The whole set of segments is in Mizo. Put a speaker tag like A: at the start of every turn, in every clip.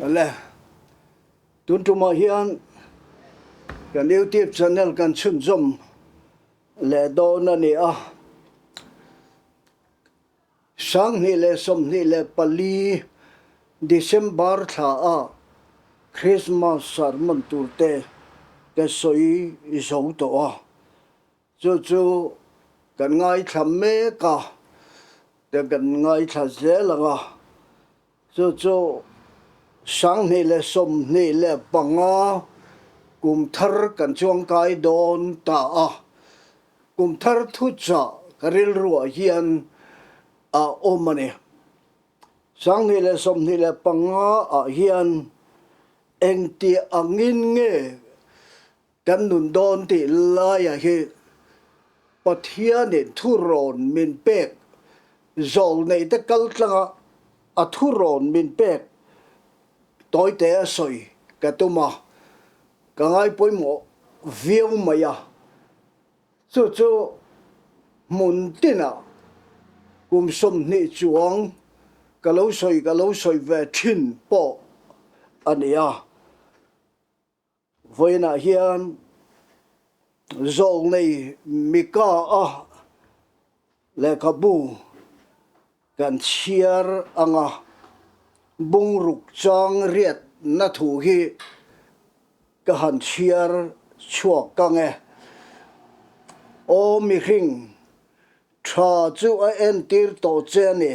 A: Le, tun tumah hian kan YouTube channel kan chhunzawm leh dawn a ni a. 2024 December thla ah Christmas sermon tur te ka sawi zo tawh a. Chu chu kan ngaithla mek a, te kan ngaithla zel ang a. Chu chu 2025 kum thar kan chuangkai dawn ta a. Kum thar thuchah ka rilruah hian a awm a ni. 2025 ah hian engtiah angin nge Kan nun dawn tih laiah hi Pathianin thurawn min pek zawlneite kal tlanga a thurawn min pek tawite a sawi ka tum a, ka ngai pawimawh viau mai a. Chu chu hmun tinah kum 20 chuang ka lo sawi ka lo sawi ve thin pawh a ni a. Vawiinah hian zawlnei Mika-a lehkhabu kan chhiar anga bungruk chang riatna thu hi ka han chhiar chhuak kang e. Aw mihring, tha chu a entir tawh che a ni.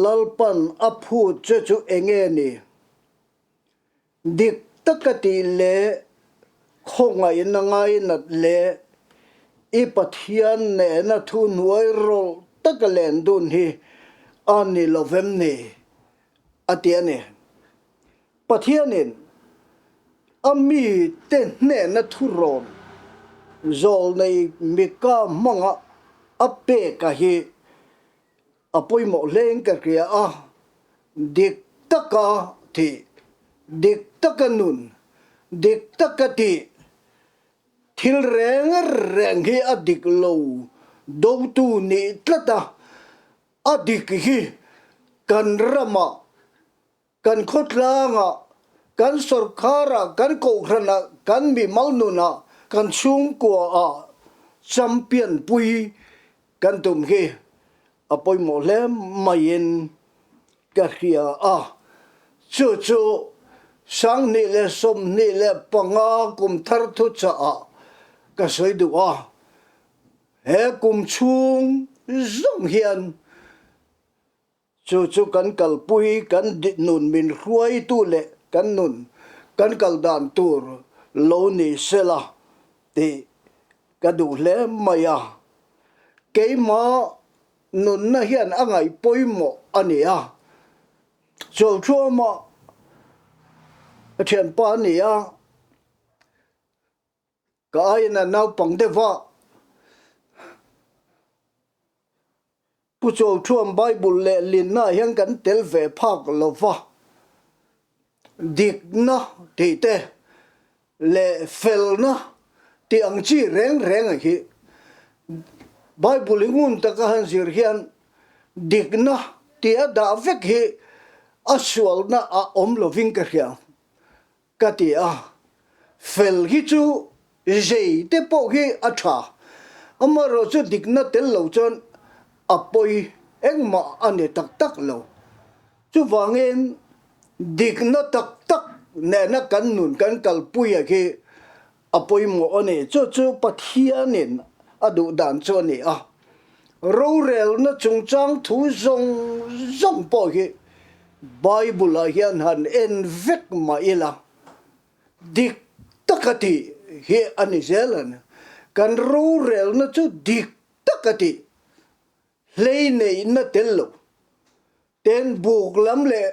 A: Lalpan a phut che chu enge ni? Dik taka tih leh khawngaihna ngainat leh i Pathian nena thu hnuai rawlh taka len dun hi a ni lo vem ni? a ti a ni. Pathianin a mite hnena thurawn zawlnei Mika hmanga a peka hi A pawimawh hleng ka hria a, dik taka thih, dik taka nun, dik taka tih thil reng reng hi a dik lo dotu nih tlat a, a dik hi kan ramah Kan khawtlangah, kan sawrkharah, kan kohhranah, kan mimal nunah, kan chhungkuaah champion pui kan tum hi a pawimawh hle maiin ka hria a. Chu chu 2025 kum thar thuchahah ka sawi duh a. He kum chhung zawng hian Chu chu kan kalpui, kan nun min hruaitu leh kan nun kan kal dan tur lo ni sela tih ka duh hle mai a. Keimah nunna hian a ngaih pawimawh a ni a. Chawlthuama ka thianpa a ni a. Ka aiin a naupang deuh a. Pu Chawlthuam Bible leh linna ah hian kan tel ve phak lo va, dikna tih te leh felna tih ang chi reng reng a hi Bible hi ngun taka han zir hian dikna tih a dah vek hi a sualna a awm lovin ka hria. Ka ti a, fel hi chu zei te pawh hi a tha, amaherawh chu dikna tel lo chuan a pawi engmah a ni tak tak lo. Chuvangin dikna tak tak nena kan nun kan kalpuia hi a pawimawh a ni. Chu chu Pathianin a duh dan chu a ni a. Rorelna chungchang thu zawng zawng pawh hi Bible-ah hian han en vek mah ila, dik taka tih hi a ni zel a ni. Kan rorelna chu dik taka tih hlei neihna tel lo. Ten buk lam leh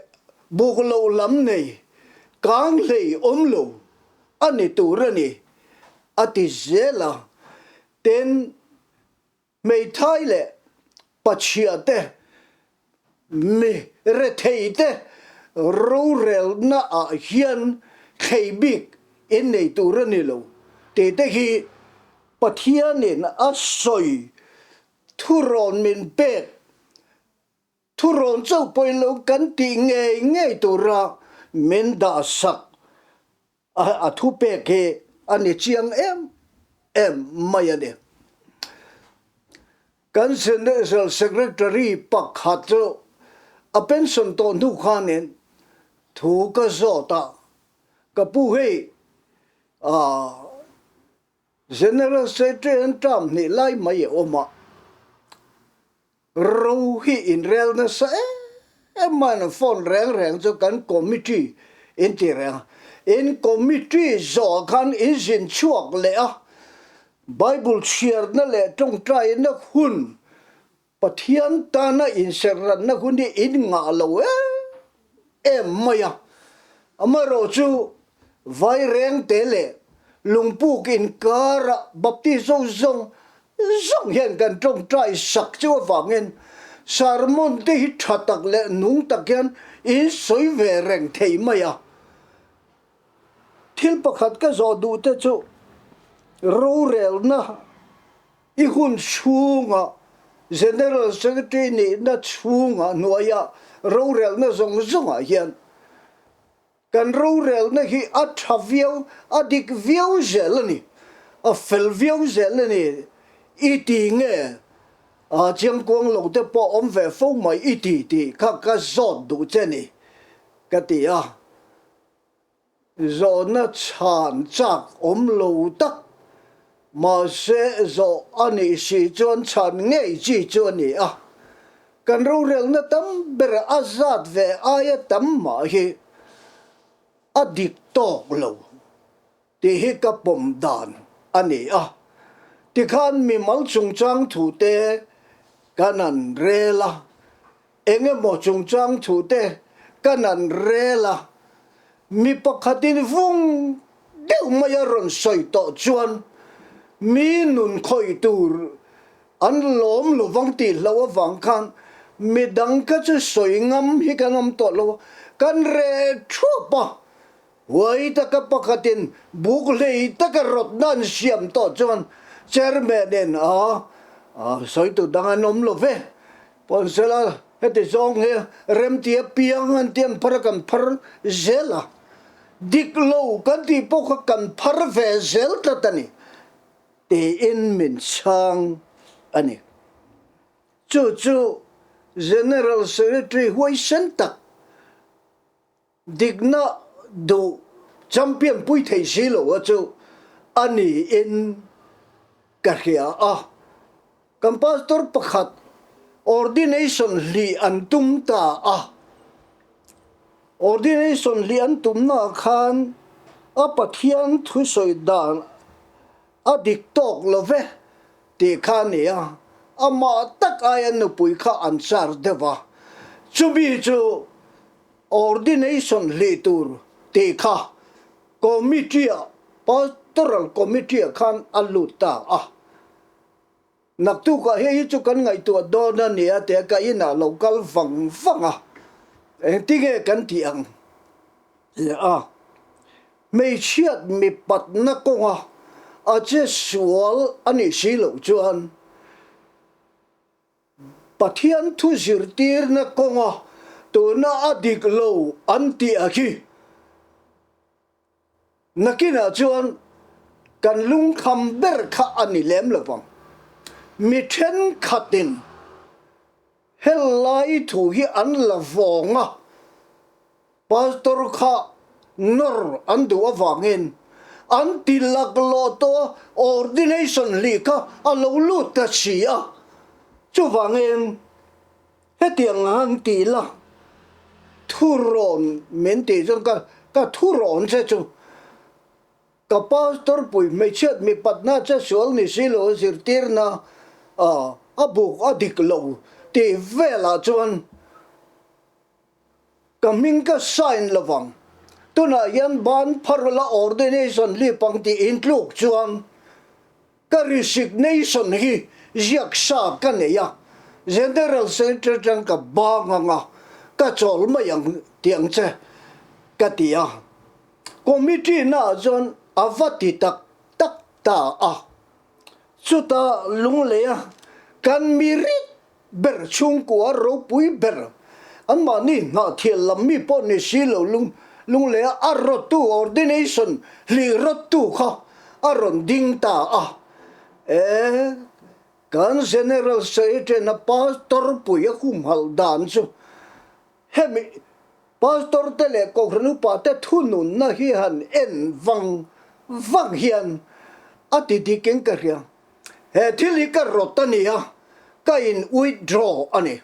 A: buk loh lam nei kang hlei awm lo a ni tur a ni, a ti zel a. Ten hmeithai leh pachhia te, mi rethei te rorelna ah hian thlei bik in nei tur a ni lo tih te hi Pathianin a sawi thurawn min pek. Thurawn chauh pawhin lo kan tih ngei ngei tura min dah sak a thupek hi a ni chiang em em mai a ni. Kan General Secretary pakhat chu a pension tawh hnu khanin thu ka zawt a, ka pu hei General Secretary an term hnih lai mai a awm a, Ro hi inrel nasa em em a, phone reng reng chu kan committee in ti reng a, in committee zawh khan in zin chhuak leh a, Bible chhiarna leh tawngtaina hun, Pathian tana inserhranna hun hi in ngah lo em em mai a, amaherawh chu Vairengte leh Lungpuk inkara Baptist zo zawng zawng hian kan tawngtai sak chu avangin sermon te hi tha tak leh nung tak hian in sawi ve reng thei mai a. Thil pakhat ka zawh duh te chu rorelna i hun chhunga General Secretary nihna chhunga hnuaia rorelna zawng zawngah hian Kan rorelna hi a tha viau, a dik viau zel a ni, a fel viau zel a ni i ti nge? A chiangkuang lo te pawh awm ve fo mai i ti tih kha ka zawt duh che ni, ka ti a. Zawhna chhan chak awm lo tak, mahse zawh a nih si chuan chhan ngei chi chu a ni a. Kan rorelna tam ber a zat ve aia tam mah hi a dik tawk lo tih hi ka pawm dan a ni a. Tikhan mimal chungchang thute kan han rel a, eng emaw chungchang thute kan han rel a, mi pakhatin vung deuh mai a rawn sawi tawh chuan mi nun khawih tur An lawm lovang tih hlo avang khan midang kha chu sawi ngam hi kan awm tawh lo a, kan reh thuap a. Huai taka pakhatin buk hlei taka rawtna an siam tawh chuan Chairman in a sawi tu dang an awm lo ve. Pawnsela heti zawng hi remti apiang an ti an phar a kan phar zel a, dik lo kan tih pawh kha kan phar ve zel tlat a ni. Tiin min chhang a ni. Chu chu General Secretary huaisen tak, dikna duh champion pui thei si lo a chu a niin ka hria a. Kan pastor pakhat ordination hlih an tum ta a. Ordination hlih an tumnaah khan a Pathian thusawi dan a dik tawk lo ve tih kha a ni a, amah tak aia nupui kha an charge deuh va, chumi chu ordination hlih tur tih kha committee-ah, pastoral committee-ah khan a lut ta a. Naktukah hei hi chu kan ngaihtuah dawn a nia tia ka inah lo kal vang vang a, engtinge kan tih ang le a, hmeichhiat mipatna kawnga a che sual a nih si loh chuan Pathian thu zirtirna kawnga tuna a dik lo an tih a khi. Nakinah chuan kan lungkham ber kha a ni lem lo vang. Mi thenkhatin helai thu hi an la vawng a, pastor kha nawr an duh avangin an ti laklawh tawh a, ordination hlih kha a lo lut ta si a. Chuvangin Hetiang han ti la, thurawn min tih chuan ka ka thurawn che chu ka pastor pui hmeichhiat mipatna che sual ni si lo a zirtirna a buk a dik lo tih velah chuan ka hming ka sign lovang. Tunah hian ban phar la ordination lip ang tih intluk chuan Ka resignation hi ziak sa ka nei a, General Secretary atang ka bang ang a, ka chawl mai ang tih ang che ka ti a. Committee naah chuan a va ti tak tak ta a. Chuta Lungleia kan mi rit ber chhungkua ropui ber. Anmahni hnahthial lam mi pawh ni si lo lung lungleia a rawttu ordination hlih rawttu kha a rawn ding ta a. E, kan General Secretary-na Pastor pui a humhalh dan chu hemi Pastor te leh Kohhran upa te thununna hi han en vang vang hian a ti dikin ka hria. He thil hi ka rawt a ni a, ka in withdraw a ni,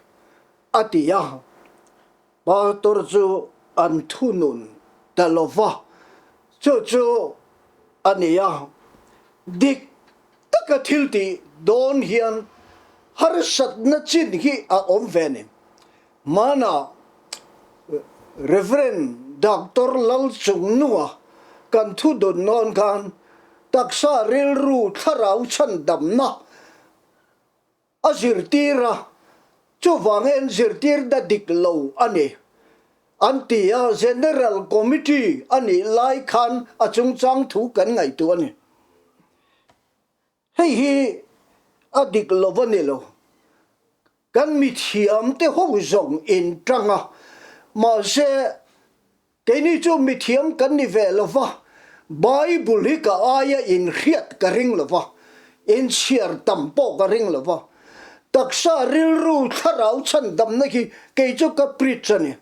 A: a ti a. Pastor chu an thunun ta lo va, chu chu a ni a. Dik taka thil tih dawn hian harsatna chin hi a awm ve a ni. Hmanah Rev. Doctor Lalchungnunga kan thu dun nawn khan taksa rilru thlarau chhandamna a zirtir a, chuvangin zirtir da dik lo a ni an ti a, General Committee a nih lai khan a chungchang thu kan ngaihtuah a ni. Hei hi a dik lo a ni lo. Kan mithiam te ho zawng in tang a, mahse keini chu mithiam kan ni ve lo va, Bible hi ka aia in hriat ka ring lo va, in chhiar tam pawh ka ring lo va, taksa rilru thlarau chhandamna hi kei chu ka preach a ni,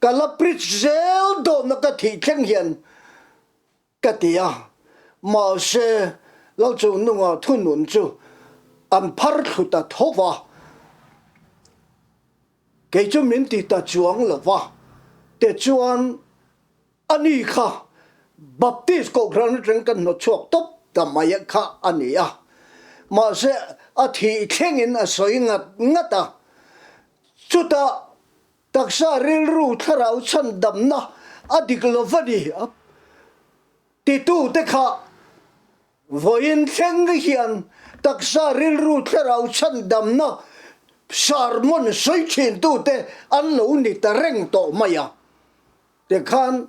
A: ka la preach zel dawna ka thih thleng hian Ka ti a, mahse Lalchungnunga thunun chu an phar thlu ta tho va, kei chu min ti ta chuang lo va, tichuan ani kha Baptist Kohhran atang ka hnawtchhuak tawp ta mai kha a ni a, mahse a thih thlengin a sawi ngat ngat a, chutah Taksa rilru thlarau chhandamna a dik lo va ni a titute kha vawiin thleng hian taksa rilru thlarau chhandamna sermon sawi thintute an lo ni ta reng tawh mai a. Tikhan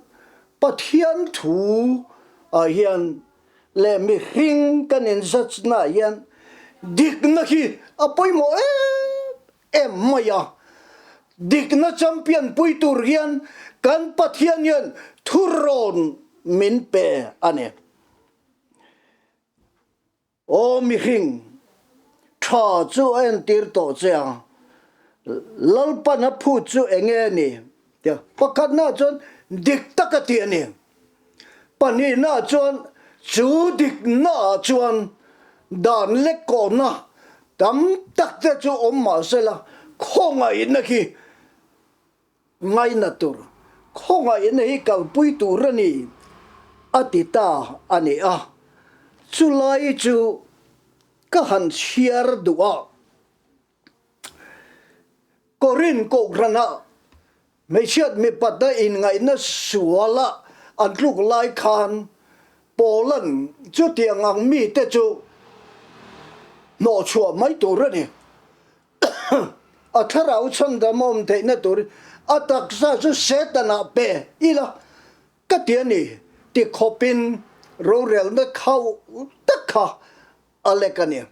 A: Pathian thu ah hian leh mihring kan inzatna ah hian dikna hi a pawimawh em em mai a. Dikna champion pui tur hian kan Pathian hian thurawn min pe a ni. Aw mihring, tha chu a entir tawh che a, Lalpan a phut chu eng nge ni? Tia pakhatnaah chuan dik tak a ti a ni. Pahnihnaah chuan chu diknaah chuan dan lek kawhna tam tak te chu awm mah sela khawngaihna khi ngaina tur, khawngaihna hi kalpui tur a ni a ti ta a ni a. Chulai chu ka han chhiar duh a. Korin Kohhranah hmeichhiat mipatna inngaihna suala an tluk lai khan Paula'n chutiang ang mite chu hnawhchhuah mai tur a ni. A thlarau chhandam a awm theihna turin a taksa chu Setana pe ila ka ti a ni ti khawpin rorelna khauh tak kha A lek a ni.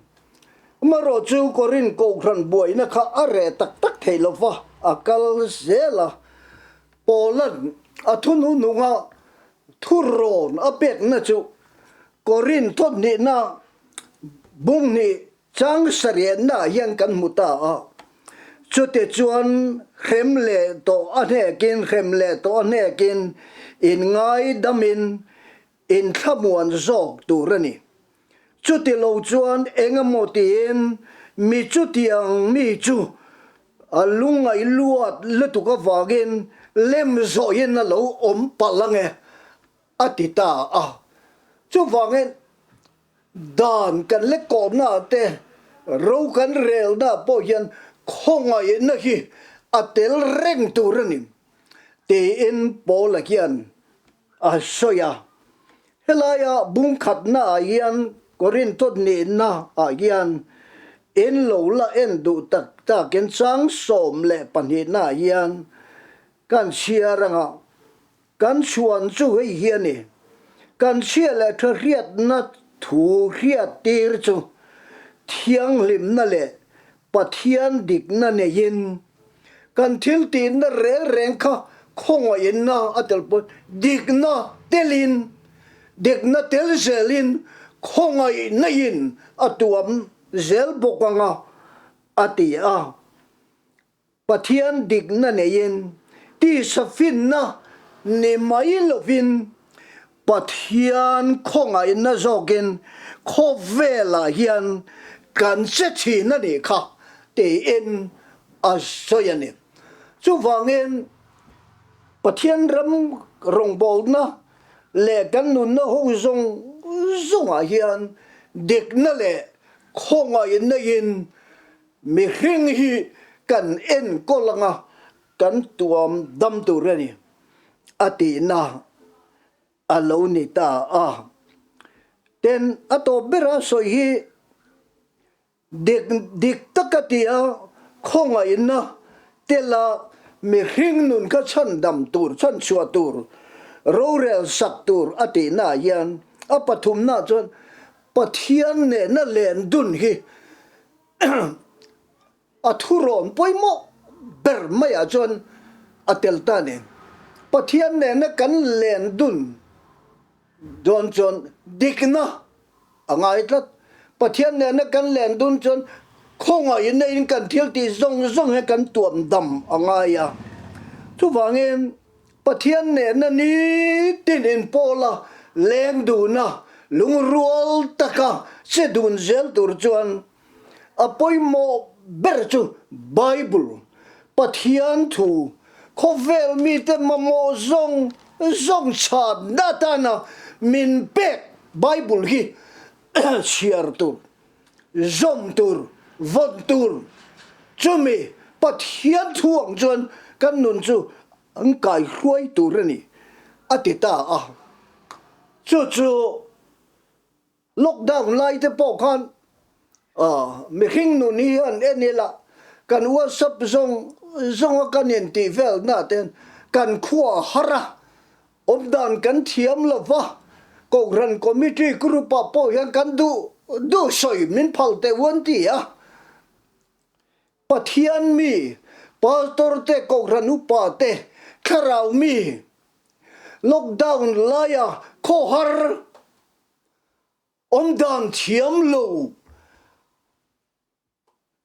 A: Amaherawh chu Korin Kohhran buaina kha a reh tak tak thei lo va, a kal zel a. Paula'n a thunuhnunga thurawn a pekna chu Korin thawmhnihna bung hnih chang sarihna ah hian kan hmu ta a. Chutichuan hrem leh tawh a hnekin hrem leh tawh a hnekin inngaidamin inthlamuan zawk tur a ni. Chuti lo chuan eng emaw tiin mi chutiang mi chu a lungngaih luat lutuk avangin lem zawhin a lo awm palh ange a ti ta a. Chuvangin dan kan lek kawhna te ro kan relna pawh hian khawngaihna hi a tel reng tur a ni tiin Paula hian a sawi a. Helaia bungkhatna ah hian Korinth nihna ah hian in lo la en duh tak takin chang 12 na ah hian kan chhiar anga kan chhuan chu hei hi a ni. Kan chhia leh tha hriatna thu hriattir chu thianghlimna leh Pathian dikna neiin. Kan thil tihna reng reng kha khawngaihna a tel pawn dikna telin, dikna tel zelin khawngaihna in a tuam zel bawk anga a ti a. Pathian dikna neiin tisa finna ni mai lovin Pathian khawngaihna zawkin khawvelah hian kan che thin a nih kha tiin a sawi a ni. Chuvangin Pathian ram rawngbawlna leh kan nunna ho zawng zawngah hian dikna leh khawngaihna in Mihring hi kan enkawl anga kan tuam dam tur a ni, a tihna a lo ni ta a. Ten a tawp bera sawi hi dik dik taka tia khawngaihna tela mihring nun kha chhandam tur, chhanchhuah tur, rorel sak tur a tihna ah hian a pathumna chuan Pathian nena len dun hi a thurawn pawimawh ber maiah chuan a tel ta a ni. Pathian nena kan len dun dawn chuan dikna a ngai tlat. Pathian nena kan len dun chuan khawngaihna in kan thil tih zawng zawng hi kan tuam dam a ngai a. Chuvangin Pathian nena nitin inpawla leng duna lungrual taka che dun zel tur chuan a pawimawh ber chu Bible, Pathian thu, khawvel mite mamawh zawng zawng chhatna atana min pek Bible hi chhiar tur. Zawm tur, vawn tur, chumi Pathian thu ang chuan kan nun chu an kai hruai tur a ni, a ti ta a. Chu chu lockdown lai te pawh khan mihring nun hi an en ila, kan WhatsApp zawng zawnga kan intih velna ten kan khua a har a, Awm dan kan thiam lo va, Kohhran Committee group ah pawh hian kan duh duh sawi min phal teh u an ti a. Pathian mi, Pastor te, Kohhran upa te, Thlarau mi, Lockdown laia khawhar awm dan thiam lo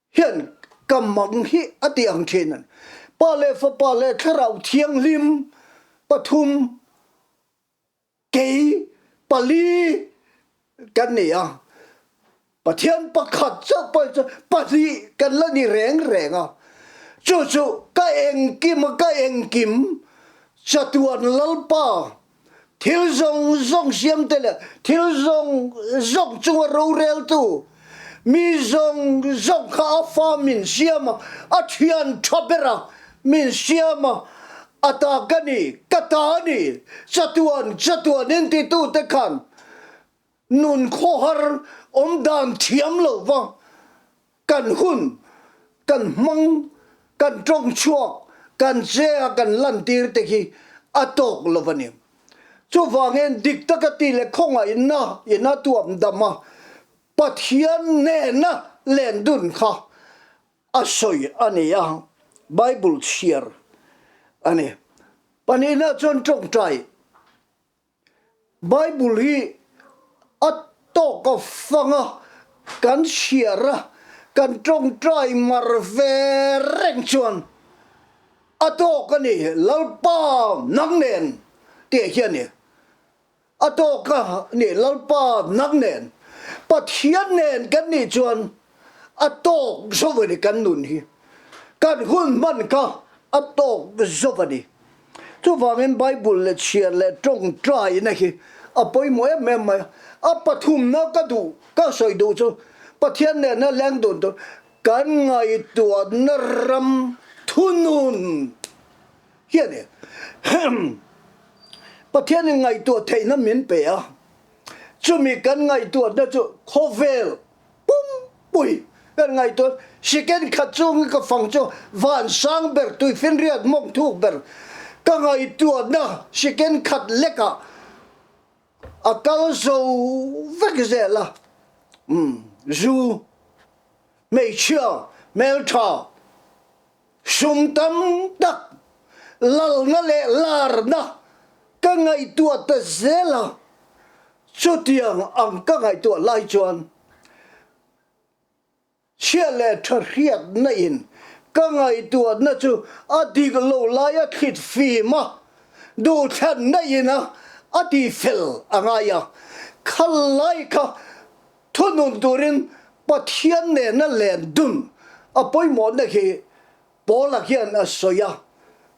A: hian ka mang hi a ti ang thin a ni. Pa leh Fapa leh Thlarau Thianghlim pathum kei pali kan ni a, Pathian pakhat chauh pawh hi chuan pahnih kan la ni reng reng a, chu chu ka engkim a ka engkim chatuan Lalpa Thil zawng zawng siamte leh thil zawng zawng chunga roreltu, mi zawng zawng kha a fa min siam a, a thian tha bera min siam a, a ta ka ni, ka ta a ni, chatuan chatuan in titute khan Nun khawhar awm dan thiam lo va, kan hun, kan hmang, kan tawng chhuak, kan che a kan lantir te hi a tawk lo va ni. Chuvangin dik taka ti leh khawngaihna in a tuam dam a, Pathian nena len dun kha a sawi a ni a, Bible chhiar a ni. Pahnihna chuan tawngtai. Bible hi a tawk a fang a, kan chhiar a, kan tawngtai mar ve reng chuan a tawk a ni, Lalpa nang nen tih hi a ni. A tawk a ni, Lalpa nang nen, Pathian nen kan nih chuan a tawk zo a ni kan nun hi. Kan hun hman kha a tawk zo a ni. Chuvangin Bible leh chhiar leh tawngtaina hi a pawimawh em em mai a. A pathumna ka duh, ka sawi duh chu Pathian nena leng dun tur kan ngaihtuahna ram thunun hi a ni. Pathianin ngaihtuah theihna min pe a, chumi kan ngaihtuahna chu khawvel Pumpui kan ngaihtuah second khat chungin ka fang chu van sang ber tuifinriat mawng thuk ber ka ngaihtuahna second khat lekah a kal zo vek zel a, umm zu hmeichhia hmeltha. Sum tam tak lalna leh larna ka ngaihtuah ta zel a, chutiang ang ka ngaihtuah lai chuan chhia leh tha hriatna in ka ngaihtuahna chu a dik lo lai a thlit fim a, duhthlanna in a a ti fel a ngai a, khal lai kha Thunun turin Pathian nena len dun a pawimawhna hi Paula hian a sawi a,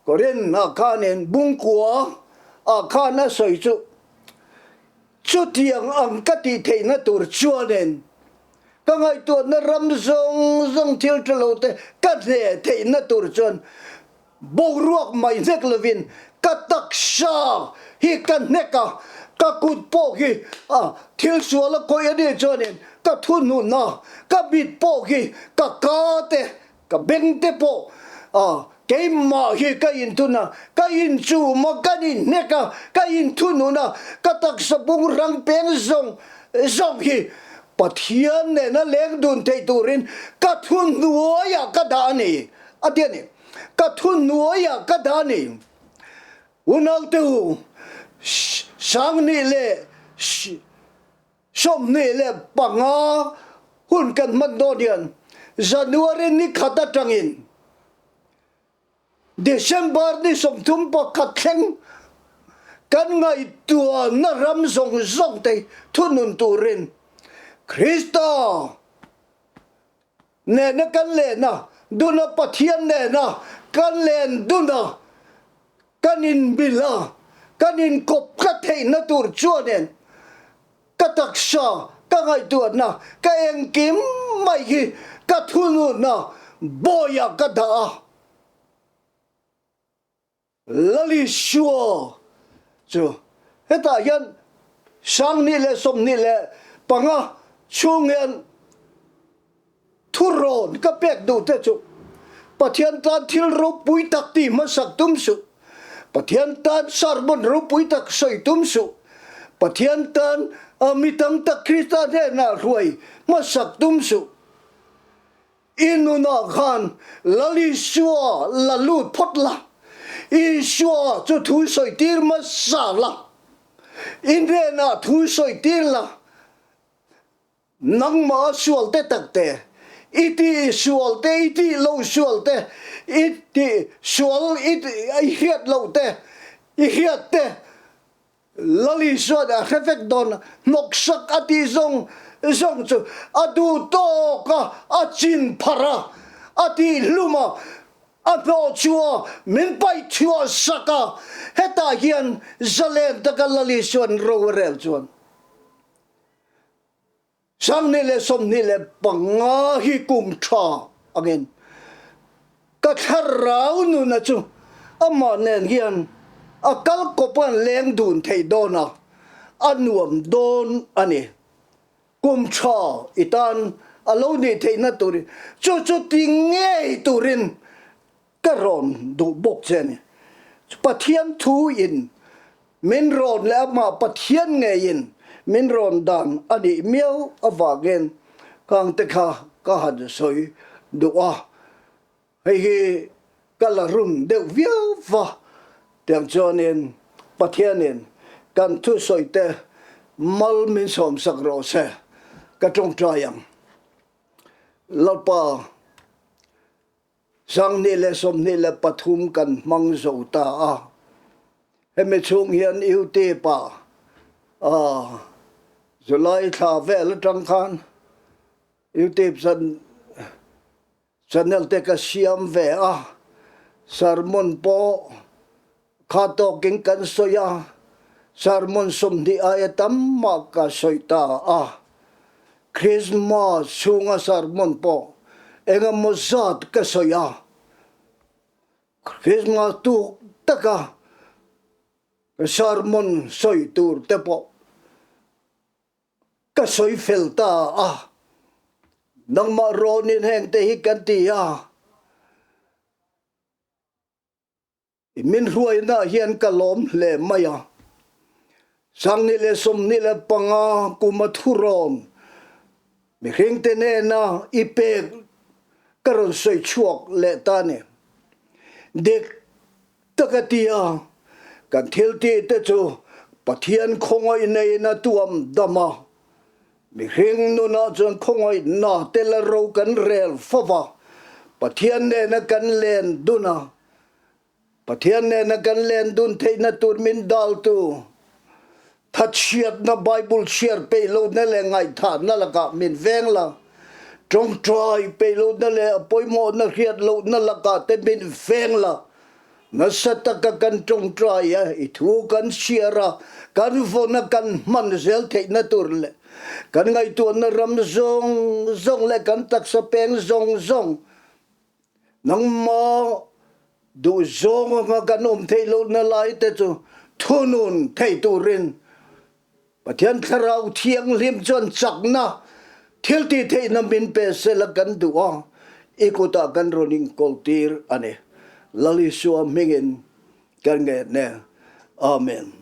A: Korinth ah khanin bungkua ah khan a sawi chu, Chutiang ang ka tih theihna tur chuanin ka ngaihtuahna ram zawng zawng thil tha lo te ka hneh theihna tur chuan Boruak mai hnek lovin ka taksa hi ka hnek a, ka kut pawh hi thil sual a khawih a nih chuanin ka thunun a, ka mit pawh hi ka ka te, ka beng te pawh keimah hi ka inthun a, ka inchum a, ka inhnek a, ka inthunun a, ka taksa bung rang peng zawng zawng hi Pathian nena leng dun theih turin ka thuhnuaiah ka dah a ni, a ti a ni. Ka thuhnuaiah ka dah a ni. Unaute u, 2025 hun kan hman dawn hian January ni khat atangin December ni 31 thleng kan ngaihtuahna ram zawng zawng te thunun turin Krista Nena kan len a, dun a Pathian nena kan len dun a, kan inbilh a, kan inkawp tlat theihna tur chuanin ka taksa, ka ngaihtuahna, ka engkim mai hi ka thununna bawiah ka dah a. Lalisua chu hetah hian 2025 chhung hian thurawn ka pek duh te chu Pathian tan thil ropui tak tih hmasak tum suh, Pathian tan sermon ropui tak sawi tum suh, Pathian tan mi tam tak Krista hnenah hruai hmasak tum suh. I nunah khan Lal Isua la lut phawt la, Isua chu thu sawi tir hmasa la, i hnenah thu sawi tir la, nangmah sual te tak te, i tih sual te, i tih lo sual te, i tih sual i hriat loh te, i hriat te, Lali chuan a hre vek dawn a, hnawksak a tih zawng zawng chu a duh tawk a, a chin pharh a, a tih hlum a, a hnawh chhuah a, min paih chhuah sak a, hetah hian zalen taka Lali chuan ro a rel chuan. 2025 hi kum tha angin ka thlarau nuna chu amah nen hian a kal kawp an leng dun thei dawn a, a nuam dawn a ni. Kum tha i tan a lo nih theihna turin chu chu ti ngei turin Ka rawn duh bawk che a ni. Pathian thu in min rawn leh amah Pathian ngeiin min rawn dan a nih miau avangin khang te kha ka han sawi duh a. Hei hi ka la run deuh viau va, tiang chuanin Pathianin kan thusawi te mal min sawmsak rawh se, ka tawngtai ang. Lalpa. 2023 kan hmang zo ta a, hemi chhung hian UTEP ah July thla vel atang khan UTEP channel te ka siam ve a, sermon pawh kha tawkin kan sawi a, sermon 20 aia tam mah ka sawi ta a. Christmas chhunga sermon pawh engemaw zat ka sawi a, Christmas tuk taka sermon sawi tur te pawh ka sawi fel ta a, nangmah rawnin heng te hi kan ti a. Min hruaina hian ka lawm hle mai a. 2025 kum a thurawn mihringte nena i pek ka rawn sawi chhuak leh ta ni. Dik taka ti a, kan thil tih te chu Pathian khawngaih neiin a tuam dam a. Mihring nunah chuan khawngaihna te la ro kan rel fo va, Pathian nena kan len dun a, Pathian nena kan len dun theihna tur min daltu thatchhiatna Bible chhiar peih lohna leh ngaihthahna lakah min veng la, tawngtai peih lohna leh a pawimawhna hriat lohna lakah te min veng la. Nasa taka kan tawngtai a, i thu kan chhiar a, kan vawn a kan hman zel theihna tur leh kan ngaihtuahna ram zawng zawng leh kan taksa peng zawng zawng Nangmah duhzawng anga kan awm theih lohna lai te chu thunun thei turin Pathian Thlarau Thianghlim chuan chakna thil tih theihna min pe sela kan duh a, i kutah kan rawn inkawltir a ni. Lal Isua hmingin kan ngen e. Amen.